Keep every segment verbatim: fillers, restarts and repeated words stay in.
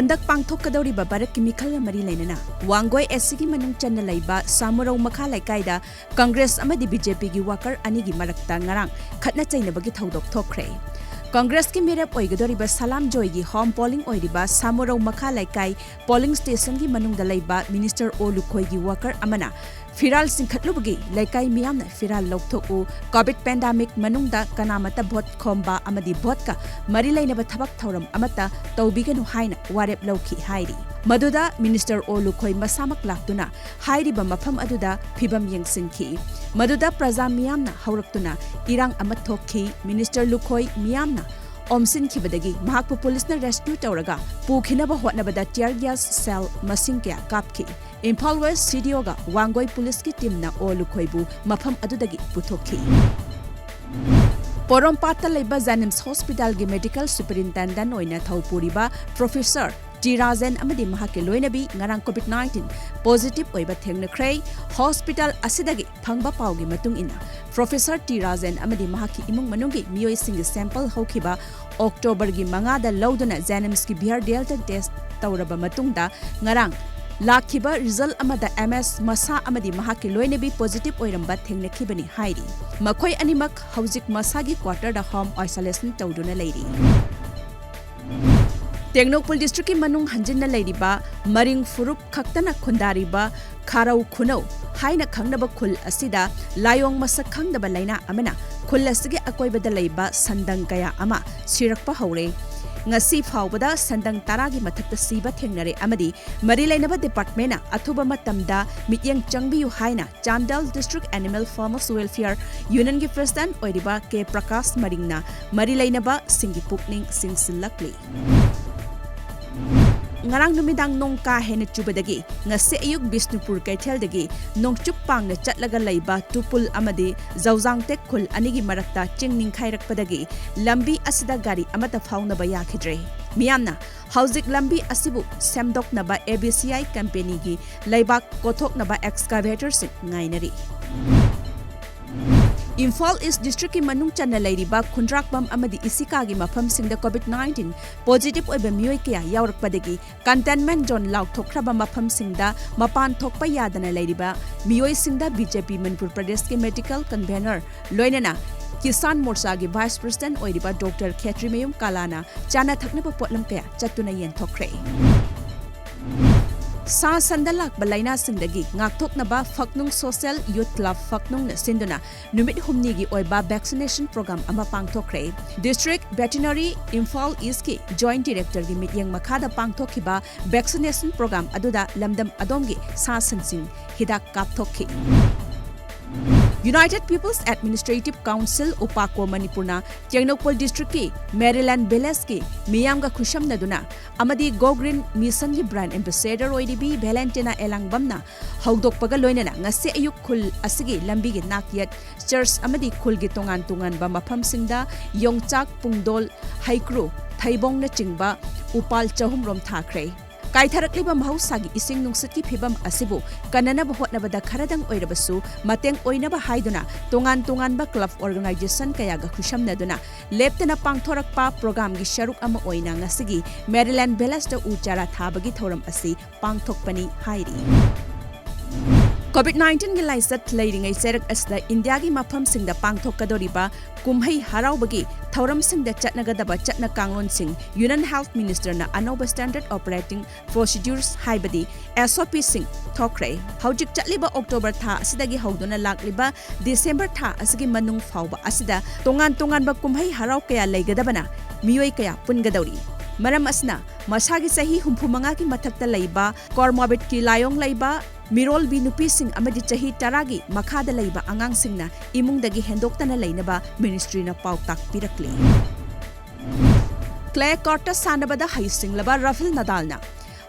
ꯍꯟꯗꯛ ꯄꯥꯡꯊꯣꯛꯀꯗꯧꯔꯤꯕ ꯚꯥꯔꯠꯀꯤ ꯃꯤꯈꯜꯒ ꯃꯔꯤ ꯂꯩꯅꯅ ꯋꯥꯡꯒꯣꯏ ꯑꯦꯁ ꯁꯤꯒꯤ ꯃꯅꯨꯡ ꯆꯟꯅ ꯂꯩꯕ ꯁꯥꯃꯨꯔꯧ ꯃꯈꯥ ꯂꯩꯀꯥꯏꯗ ꯀꯪꯒ꯭ꯔꯦꯁ ꯑꯃꯗꯤ ꯕꯤ ꯖꯦ ꯄꯤꯒꯤ ꯋꯥꯀꯔ ꯑꯅꯤꯒꯤ ꯃꯔꯛꯇ ꯉꯔꯥꯡ ꯈꯠꯅ ꯆꯩꯅꯕꯒꯤ ꯊꯧꯗꯣꯛ ꯊꯣꯛꯈ꯭ꯔꯦ꯫ ꯀꯪꯒ꯭ꯔꯦꯁꯀꯤ ꯃꯤꯔꯦꯞ ꯑꯣꯏꯒꯗꯧꯔꯤꯕ ꯁꯂꯥꯝ ꯖꯣꯏꯒꯤ ꯍꯣꯝ ꯄꯣꯂꯤꯡ ꯑꯣꯏꯔꯤꯕ ꯁꯥꯃꯨꯔꯧ ꯃꯈꯥ ꯂꯩꯀꯥꯏ ꯄꯣꯂꯤꯡ ꯁ꯭ꯇꯦꯁꯟꯒꯤ ꯃꯅꯨꯡꯗ ꯂꯩꯕ ꯃꯤꯅꯤꯁꯇꯔ ꯑꯣ ꯂꯨꯈꯣꯏꯒꯤ ꯋꯥꯀꯔ ꯑꯃꯅ ꯐꯤꯔꯥꯜ ꯆꯤꯡꯈꯠꯂꯨꯕꯒꯤ ꯂꯩꯀꯥꯏ ꯃꯤꯌꯥꯝꯅ ꯐꯤꯔꯥꯜ ꯂꯧꯊꯣꯛꯎ, ꯀꯣꯚꯤꯗ ꯄꯦꯟꯗꯥꯃꯤꯛ ꯃꯅꯨꯡꯗ ꯀꯅꯥꯃꯠꯇ ꯚꯣꯠ ꯈꯣꯝꯕ ꯑꯃꯗꯤ ꯚꯣꯠꯀ ꯃꯔꯤ ꯂꯩꯅꯕ ꯊꯕꯛ ꯊꯧꯔꯝ ꯑꯃꯠꯇ ꯇꯧꯕꯤꯒꯅꯨ ꯍꯥꯏꯅ ꯋꯥꯔꯦꯞ ꯂꯧꯈꯤ ꯍꯥꯏꯔꯤ꯫ ꯃꯗꯨꯗ ꯃꯤꯅꯤꯁꯇꯔ ꯑꯣ ꯂꯨꯈꯣꯏ ꯃꯁꯥꯃꯛ ꯂꯥꯛꯇꯨꯅ ꯍꯥꯏꯔꯤꯕ ꯃꯐꯝ ꯑꯗꯨꯗ ꯐꯤꯕꯝ ꯌꯦꯡꯁꯤꯟꯈꯤ꯫ ꯃꯗꯨꯗ ꯄ꯭ꯔꯖꯥ ꯃꯤꯌꯥꯝꯅ ꯍꯧꯔꯛꯇꯨꯅ ꯏꯔꯥꯡ ꯑꯃ ꯊꯣꯛꯈꯤ꯫ ꯃꯤꯅꯤꯁꯇꯔ ꯂꯨꯈꯣꯏ ꯃꯤꯌꯥꯝꯅ ꯑꯣꯝꯁꯤꯟꯈꯤꯕꯗꯒꯤ ꯃꯍꯥꯛꯄꯨ ꯄꯨꯂꯤꯁꯅ ꯔꯦꯁꯀ꯭ꯌꯨ ꯇꯧꯔꯒ ꯄꯨꯈꯤꯅꯕ ꯍꯣꯠꯅꯕꯗ ꯇꯤꯌꯔ ꯒ꯭ꯌꯥꯁ ꯁꯦꯜ ꯃꯁꯤꯡ ꯀꯌꯥ ꯀꯥꯞꯈꯤ꯫ ꯏꯝꯐꯥꯜ ꯋꯦꯁ ꯁꯤ ꯗꯤ ꯑꯣꯒ ꯋꯥꯡꯒꯣꯏ ꯄꯨꯂꯤꯁꯀꯤ ꯇꯤꯝꯅ ꯑꯣ ꯂꯨꯈꯣꯏꯕꯨ ꯃꯐꯝ ꯑꯗꯨꯗꯒꯤ ꯄꯨꯊꯣꯛꯈꯤ꯫ ꯄꯣꯔꯣꯝꯄꯥꯠꯇ ꯂꯩꯕ ꯖꯦꯅꯤꯝꯁ ꯍꯣꯁꯄꯤꯇꯥꯜꯒꯤ ꯃꯦꯗꯤꯀꯦꯜ ꯁꯨꯄꯔꯤꯟꯇꯦꯟꯗꯦꯟꯠ ꯑꯣꯏꯅ ꯊꯧ ꯄꯨꯔꯤꯕ ꯄ꯭ꯔꯣꯐꯦꯁꯔ ꯇꯤ ꯔꯥꯖꯦꯟ ꯑꯃꯗꯤ ꯃꯍꯥꯛꯀꯤ ꯂꯣꯏꯅꯕꯤ ꯉꯔꯥꯡ ꯀꯣꯚꯤꯗ ꯅꯥꯏꯟꯇꯤꯟ ꯄꯣꯖꯤꯇꯤꯚ ꯑꯣꯏꯕ ꯊꯦꯡꯅꯈ꯭ꯔꯦ꯫ ꯍꯣꯁꯄꯤꯇꯥꯜ ꯑꯁꯤꯗꯒꯤ ꯐꯪꯕ ꯄꯥꯎꯒꯤ ꯃꯇꯨꯡ ꯏꯟꯅ, ꯄ꯭ꯔꯣꯐꯦꯁꯔ ꯇꯤ ꯔꯥꯖꯦꯟ ꯑꯃꯗꯤ ꯃꯍꯥꯛꯀꯤ ꯏꯃꯨꯡ ꯃꯅꯨꯡꯒꯤ ꯃꯤꯑꯣꯏꯁꯤꯡꯒꯤ ꯁꯦꯝꯄꯜ ꯍꯧꯈꯤꯕ ꯑꯣꯛꯇꯣꯕꯔꯒꯤ ꯃꯉꯥꯗ ꯂꯧꯗꯨꯅ ꯖꯦꯅꯤꯝꯁꯀꯤ ꯚꯤꯌꯔ ꯗꯦꯜꯇ ꯇꯦꯁ ꯇꯧꯔꯕ ꯃꯇꯨꯡꯗ, ꯉꯔꯥꯡ ꯂꯥꯛꯈꯤꯕ ꯔꯤꯖꯜ ꯑꯃꯗ ꯑꯦꯝ ꯑꯦꯁ ꯃꯁꯥ ꯑꯃꯗꯤ ꯃꯍꯥꯛꯀꯤ ꯂꯣꯏꯅꯕꯤ ꯄꯣꯖꯤꯇꯤꯚ ꯑꯣꯏꯔꯝꯕ ꯊꯦꯡꯅꯈꯤꯕꯅꯤ ꯍꯥꯏꯔꯤ꯫ ꯃꯈꯣꯏ ꯑꯅꯤꯃꯛ ꯍꯧꯖꯤꯛ ꯃꯁꯥꯒꯤ ꯀ꯭ꯋꯥꯇꯔꯗ ꯍꯣꯝ ꯑꯥꯏꯁꯣꯂꯦꯁꯟ ꯇꯧꯗꯨꯅ ꯂꯩꯔꯤ꯫ ꯇꯦꯡꯅꯧꯄꯜ ꯗꯤꯁꯇ꯭ꯔꯤꯛꯀꯤ ꯃꯅꯨꯡ ꯍꯟꯖꯤꯟꯅ ꯂꯩꯔꯤꯕ ꯃꯔꯤꯡ ꯐꯨꯔꯨꯞ ꯈꯛꯇꯅ ꯈꯨꯟꯗꯥꯔꯤꯕ ꯈꯥꯔꯧ ꯈꯨꯅꯧ ꯍꯥꯏꯅ ꯈꯪꯅꯕ ꯈꯨꯜ ꯑꯁꯤꯗ ꯂꯥꯏꯑꯣꯡ ꯃꯁꯛ ꯈꯪꯗꯕ ꯂꯥꯏꯅꯥ ꯑꯃꯅ ꯈꯨꯜ ꯑꯁꯤꯒꯤ ꯑꯀꯣꯏꯕꯗ ꯂꯩꯕ ꯁꯟꯗꯪ ꯀꯌꯥ ꯑꯃ ꯁꯤꯔꯛꯄ ꯍꯧꯔꯦ꯫ ꯉꯁꯤ ꯐꯥꯎꯕꯗ ꯁꯟꯗꯪ ꯇꯔꯥꯒꯤ ꯃꯊꯛꯇ ꯁꯤꯕ ꯊꯦꯡꯅꯔꯦ ꯑꯃꯗꯤ ꯃꯔꯤ ꯂꯩꯅꯕ ꯗꯤꯄꯥꯔꯠꯃꯦꯟꯅ ꯑꯊꯨꯕ ꯃꯇꯝꯗ ꯃꯤꯠꯌꯦꯡ ꯆꯪꯕꯤꯌꯨ ꯍꯥꯏꯅ Chandel district animal farmers welfare ꯌꯨꯅꯤꯌꯟꯒꯤ ꯄ꯭ꯔꯁꯤꯗꯦꯟꯠ ꯑꯣꯏꯔꯤꯕ ꯀꯦ ꯄ꯭ꯔꯀꯥꯁ ꯃꯔꯤꯡꯅ ꯃꯔꯤ ꯂꯩꯅꯕꯁꯤꯡꯒꯤ ꯄꯨꯛꯅꯤꯡ ꯆꯤꯡꯁꯤꯜꯂꯛꯂꯤ꯫ ꯉꯔꯥꯡ ꯅꯨꯃꯤꯗꯥꯡ ꯅꯣꯡ ꯀꯥ ꯍꯦꯟꯅ ꯆꯨꯕꯗꯒꯤ ꯉꯁꯤ ꯑꯌꯨꯛ ꯕꯤꯁꯅꯨꯄꯨꯔ ꯀꯩꯊꯦꯜꯗꯒꯤ ꯅꯣꯡꯆꯨꯞ ꯄꯥꯡꯅ ꯆꯠꯂꯒ ꯂꯩꯕ ꯇꯨꯄꯨꯜ ꯑꯃꯗꯤ ꯖꯧꯖꯥꯡꯇꯦꯛ ꯈꯨꯜ ꯑꯅꯤꯒꯤ ꯃꯔꯛꯇ ꯆꯤꯡ ꯅꯤꯡꯈꯥꯏꯔꯛꯄꯗꯒꯤ ꯂꯝꯕꯤ ꯑꯁꯤꯗ ꯒꯥꯔꯤ ꯑꯃꯠꯇ ꯐꯥꯎꯅꯕ ꯌꯥꯈꯤꯗ꯭ꯔꯦ꯫ ꯃꯤꯌꯥꯝꯅ ꯍꯧꯖꯤꯛ ꯂꯝꯕꯤ ꯑꯁꯤꯕꯨ ꯁꯦꯝꯗꯣꯛꯅꯕ ꯑꯦ ꯕꯤ ꯁꯤ ꯑꯥꯏ ꯀꯝꯄꯦꯅꯤꯒꯤ ꯂꯩꯕꯥꯛ ꯀꯣꯊꯣꯛꯅꯕ ꯑꯦꯛꯁꯀꯥꯚꯦꯇꯔꯁꯤꯡ ꯉꯥꯏꯅꯔꯤ꯫ ꯏꯝꯐꯥꯜ ꯏꯁ ꯗꯤꯁꯇ꯭ꯔꯤꯛꯀꯤ ꯃꯅꯨꯡ ꯆꯟꯅ ꯂꯩꯔꯤꯕ ꯈꯨꯟꯗ꯭ꯔꯥꯛꯄꯝ ꯑꯃꯗꯤ ꯏꯁꯤꯀꯥꯒꯤ ꯃꯐꯝꯁꯤꯡꯗ ꯀꯣꯚꯤꯗ ꯅꯥꯏꯟꯇꯤꯟ ꯄꯣꯖꯤꯇꯤꯚ ꯑꯣꯏꯕ ꯃꯤꯑꯣꯏ ꯀꯌꯥ ꯌꯥꯎꯔꯛꯄꯗꯒꯤ ꯀꯟꯇꯦꯟꯃꯦꯟꯠ ꯖꯣꯟ ꯂꯥꯎꯊꯣꯛꯈ꯭ꯔꯕ ꯃꯐꯝꯁꯤꯡꯗ ꯃꯄꯥꯟ ꯊꯣꯛꯄ ꯌꯥꯗꯅ ꯂꯩꯔꯤꯕ ꯃꯤꯑꯣꯏꯁꯤꯡꯗ ꯕꯤ ꯖꯦ ꯄꯤ ꯃꯅꯤꯄꯨꯔ ꯄ꯭ꯔꯗꯦꯁꯀꯤ ꯃꯦꯗꯤꯀꯦꯜ ꯀꯟꯚꯦꯅꯔ ꯂꯣꯏꯅꯅ ꯀꯤꯁꯥꯟ ꯃꯣꯔꯆꯥꯒꯤ ꯚꯥꯏꯁ ꯄ꯭ꯔꯁꯤꯗꯦꯟꯠ ꯑꯣꯏꯔꯤꯕ ꯗꯣꯛꯇꯔ ꯈꯦꯇ꯭ꯔꯤꯃꯌꯨꯝ ꯀꯂꯥꯅ ꯆꯥꯅ ꯊꯛꯅꯕ ꯄꯣꯠꯂꯝ ꯀꯌꯥ ꯆꯠꯇꯨꯅ ꯌꯦꯟꯊꯣꯛꯈ꯭ꯔꯦ꯫ ꯁꯥ ꯁꯟꯗ ꯂꯥꯛꯄ ꯂꯥꯏꯅꯥꯁꯤꯡꯗꯒꯤ ꯉꯥꯛꯊꯣꯛꯅꯕ ꯐꯛꯅꯨꯡ ꯁꯣꯁꯦꯜ ꯌꯨꯊ ꯀ꯭ꯂꯕ ꯐꯛꯅꯨꯡꯅ ꯁꯤꯟꯗꯨꯅ ꯅꯨꯃꯤꯠ ꯍꯨꯝꯅꯤꯒꯤ ꯑꯣꯏꯕ ꯚꯦꯛꯁꯤꯅꯦꯁꯟ ꯄ꯭ꯔꯣꯒ꯭ꯔꯥꯝ ꯑꯃ ꯄꯥꯡꯊꯣꯛꯈ꯭ꯔꯦ꯫ ꯗꯤꯁꯇ꯭ꯔꯤꯛ ꯚꯦꯇꯤꯅꯔꯤ ꯏꯝꯐꯥꯜ ꯏꯁꯀꯤ ꯖꯣꯏꯟꯠ ꯗꯤꯔꯦꯛꯇꯔꯒꯤ ꯃꯤꯠꯌꯦꯡ ꯃꯈꯥꯗ ꯄꯥꯡꯊꯣꯛꯈꯤꯕ ꯚꯦꯛꯁꯤꯅꯦꯁꯟ ꯄ꯭ꯔꯣꯒ꯭ꯔꯥꯝ ꯑꯗꯨꯗ ꯂꯝꯗꯝ ꯑꯗꯣꯝꯒꯤ ꯁꯥ ꯁꯟꯁꯤꯡ ꯍꯤꯗꯥꯛ ꯀꯥꯞꯊꯣꯛꯈꯤ꯫ ꯌꯨꯅꯥꯏꯇꯦꯗ ꯄꯤꯄꯜꯁ ꯑꯦꯗꯃꯤꯅꯤꯁꯇ꯭ꯔꯦꯇꯤꯚ ꯀꯥꯎꯟꯁꯤꯜ, ꯎꯄꯥꯀꯣ ꯃꯅꯤꯄꯨꯔꯅ ꯇꯦꯡꯅꯧꯄꯜ ꯗꯤꯁꯇ꯭ꯔꯤꯛꯀꯤ ꯃꯦꯔꯤꯂꯦꯟ ꯚꯤꯂꯦꯖꯀꯤ ꯃꯤꯌꯥꯝꯒ ꯈꯨꯠꯁꯝꯅꯗꯨꯅ ꯑꯃꯗꯤ ꯒꯣ ꯒ꯭ꯔꯤꯟ ꯃꯤꯁꯟꯒꯤ ꯕ꯭ꯔꯥꯟꯗ ꯑꯦꯝꯕꯦꯁꯦꯗꯔ ꯑꯣꯏꯔꯤꯕꯤ ꯚꯦꯂꯦꯟꯇꯤꯅꯥ ꯑꯦꯂꯥꯡꯕꯝꯅ ꯍꯧꯗꯣꯛꯄꯒ ꯂꯣꯏꯅꯅ ꯉꯁꯤ ꯑꯌꯨꯛ ꯈꯨꯜ ꯑꯁꯤꯒꯤ ꯂꯝꯕꯤꯒꯤ ꯅꯥꯛꯌꯦꯠ ꯆꯔꯆ ꯑꯃꯗꯤ ꯈꯨꯜꯒꯤ ꯇꯣꯉꯥꯟ ꯇꯣꯉꯥꯟꯕ ꯃꯐꯝꯁꯤꯡꯗ ꯌꯣꯡꯆꯥꯛ, ꯄꯨꯡꯗꯣꯜ, ꯍꯩꯀ꯭ꯔꯨ, ꯊꯩꯕꯣꯡꯅꯆꯤꯡꯕ ꯎꯄꯥꯜ ꯆꯍꯨꯝꯔꯣꯝ ꯊꯥꯈ꯭ꯔꯦ꯫ ꯀꯥꯏꯊꯔꯛꯂꯤꯕ ꯃꯍꯧꯁꯥꯒꯤ ꯏꯁꯤꯡ ꯅꯨꯡꯁꯤꯠꯀꯤ ꯐꯤꯕꯝ ꯑꯁꯤꯕꯨ ꯀꯟꯅꯅꯕ ꯍꯣꯠꯅꯕꯗ ꯈꯔꯗꯪ ꯑꯣꯏꯔꯕꯁꯨ ꯃꯇꯦꯡ ꯑꯣꯏꯅꯕ ꯍꯥꯏꯗꯨꯅ ꯇꯣꯉꯥꯟ ꯇꯣꯉꯥꯟꯕ ꯀ꯭ꯂꯕ ꯑꯣꯔꯒꯅꯥꯏꯖꯦꯁꯟ ꯀꯌꯥꯒ ꯈꯨꯠꯁꯝꯅꯗꯨꯅ ꯂꯦꯞꯇꯅ ꯄꯥꯡꯊꯣꯔꯛꯄ ꯄ꯭ꯔꯣꯒ꯭ꯔꯥꯝꯒꯤ ꯁꯔꯨꯛ ꯑꯃ ꯑꯣꯏꯅ ꯉꯁꯤꯒꯤ ꯃꯦꯔꯤꯂꯦꯟ ꯚꯤꯂꯦꯖꯇ ꯎ ꯆꯥꯔꯥ ꯊꯥꯕꯒꯤ ꯊꯧꯔꯝ ꯑꯁꯤ ꯄꯥꯡꯊꯣꯛꯄꯅꯤ ꯍꯥꯏꯔꯤ꯫ ꯀꯣꯚꯤꯗ ꯅꯥꯏꯟꯇꯤꯟꯒꯤ ꯂꯥꯏꯆꯠ ꯂꯩꯔꯤꯉꯩ ꯆꯩꯔꯛ ꯑꯁꯤꯗ ꯏꯟꯗꯤꯌꯥꯒꯤ ꯃꯐꯝꯁꯤꯡꯗ ꯄꯥꯡꯊꯣꯛꯀꯗꯧꯔꯤꯕ ꯀꯨꯝꯍꯩ ꯍꯔꯥꯎꯕꯒꯤ ꯊꯧꯔꯝꯁꯤꯡꯗ ꯆꯠꯅꯒꯗꯕ ꯆꯠꯅ ꯀꯥꯡꯂꯣꯟꯁꯤꯡ ꯌꯨꯅꯤꯌꯟ ꯍꯦꯜꯊ ꯃꯤꯅꯤꯁꯇꯔꯅ ꯑꯅꯧꯕ ꯁ꯭ꯇꯦꯟꯗꯔꯗ ꯑꯣꯄꯔꯦꯇꯤꯡ ꯄ꯭ꯔꯣꯁꯤꯗ꯭ꯌꯨꯔꯁ ꯍꯥꯏꯕꯗꯤ ꯑꯦꯁ ꯑꯣ ꯄꯤꯁꯤꯡ ꯊꯣꯛꯈ꯭ꯔꯦ꯫ ꯍꯧꯖꯤꯛ ꯆꯠꯂꯤꯕ ꯑꯣꯛꯇꯣꯕꯔ ꯊꯥ ꯑꯁꯤꯗꯒꯤ ꯍꯧꯗꯨꯅ ꯂꯥꯛꯂꯤꯕ ꯗꯤꯁꯦꯝꯕꯔ ꯊꯥ ꯑꯁꯤꯒꯤ ꯃꯅꯨꯡ ꯐꯥꯎꯕ ꯑꯁꯤꯗ ꯇꯣꯉꯥꯟ ꯇꯣꯉꯥꯟꯕ ꯀꯨꯝꯍꯩ ꯍꯔꯥꯎ ꯀꯌꯥ ꯂꯩꯒꯗꯕꯅ ꯃꯤꯑꯣꯏ ꯀꯌꯥ ꯄꯨꯟꯒꯗꯧꯔꯤ꯫ ꯃꯔꯝ ꯑꯁꯤꯅ ꯃꯁꯥꯒꯤ ꯆꯍꯤ ꯍꯨꯝꯐꯨ ꯃꯉꯥꯒꯤ ꯃꯊꯛꯇ ꯂꯩꯕ, ꯀꯣꯃꯣꯔꯕꯤꯗꯀꯤ ꯂꯥꯏꯑꯣꯡ ꯂꯩꯕ, ꯃꯤꯔꯣꯜꯕꯤ ꯅꯨꯄꯤꯁꯤꯡ ꯑꯃꯗꯤ ꯆꯍꯤ ꯇꯔꯥꯒꯤ ꯃꯈꯥꯗ ꯂꯩꯕ ꯑꯉꯥꯡꯁꯤꯡꯅ ꯏꯃꯨꯡꯗꯒꯤ ꯍꯦꯟꯗꯣꯛꯇꯅ ꯂꯩꯅꯕ ꯃꯤꯅꯤꯁꯇ꯭ꯔꯤꯅ ꯄꯥꯎꯇꯥꯛ ꯄꯤꯔꯛꯂꯤ꯫ ꯀ꯭ꯂꯦ ꯀꯣꯔꯠꯇ ꯁꯥꯟꯅꯕꯗ ꯍꯩꯁꯤꯡꯂꯕ ꯔꯥꯐꯦꯜ ꯅꯗꯥꯜꯅ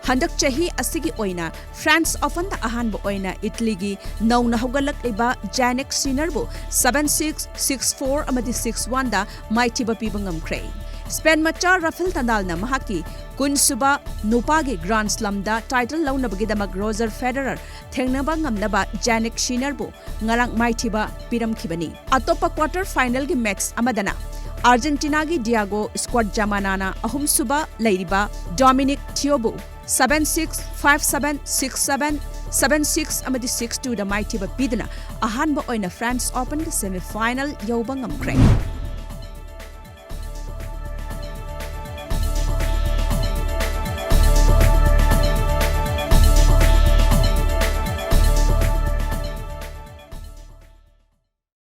ꯍꯟꯗꯛ ꯆꯍꯤ ꯑꯁꯤꯒꯤ ꯑꯣꯏꯅ ꯐ꯭ꯔꯦꯟꯁ ꯑꯣꯄꯟꯗ ꯑꯍꯥꯟꯕ ꯑꯣꯏꯅ ꯏꯇꯂꯤꯒꯤ ꯅꯧꯅ ꯍꯧꯒꯠꯂꯛꯂꯤꯕ ꯖꯥꯅꯤꯛ ꯁꯤꯅꯔꯕꯨ seven six, six four ꯑꯃꯗꯤ six oneꯗ ꯃꯥꯏꯊꯤꯕ ꯄꯤꯕ ꯉꯝꯈ꯭ꯔꯦ꯫ ꯁ꯭ꯄꯦꯟ ꯃꯆꯥ ꯔꯥꯐꯦꯜ ꯅꯗꯥꯜꯅ ꯃꯍꯥꯛꯀꯤ ꯀꯨꯟꯁꯨꯕ ꯅꯨꯄꯥꯒꯤ ꯒ꯭ꯔꯥꯟ ꯁ꯭ꯂꯥꯝꯗ ꯇꯥꯏꯇꯜ ꯂꯧꯅꯕꯒꯤꯗꯃꯛ ꯔꯣꯖꯔ ꯐꯦꯗꯔꯔ ꯊꯦꯡꯅꯕ ꯉꯝꯅꯕ ꯖꯥꯅꯤꯛ ꯁꯤꯅꯔꯕꯨ ꯉꯔꯥꯡ ꯃꯥꯏꯊꯤꯕ ꯄꯤꯔꯝꯈꯤꯕꯅꯤ꯫ ꯑꯇꯣꯞꯄ ꯀ꯭ꯋꯥꯇꯔ ꯐꯥꯏꯅꯦꯜꯒꯤ ꯃꯦꯆ ꯑꯃꯗꯅ ꯑꯥꯔꯖꯦꯟꯇꯤꯅꯥꯒꯤ ꯗꯤꯌꯥꯒꯣ ꯁ꯭ꯀ꯭ꯋꯥꯠ ꯖꯃꯥꯅꯥꯅ ꯑꯍꯨꯝꯁꯨꯕ ꯂꯩꯔꯤꯕ ꯗꯣꯃꯤꯅꯤꯛ ꯊꯤꯌꯣꯕꯨ seven six, five seven, six seven, seven six ꯑꯃꯗꯤ six twoꯗ ꯃꯥꯏꯊꯤꯕ ꯄꯤꯗꯨꯅ ꯑꯍꯥꯟꯕ ꯑꯣꯏꯅ ꯐ꯭ꯔꯦꯟꯁ ꯑꯣꯄꯟꯒꯤ ꯁꯦꯃꯤꯐꯥꯏꯅꯦꯜ ꯌꯧꯕ ꯉꯝꯈ꯭ꯔꯦ꯫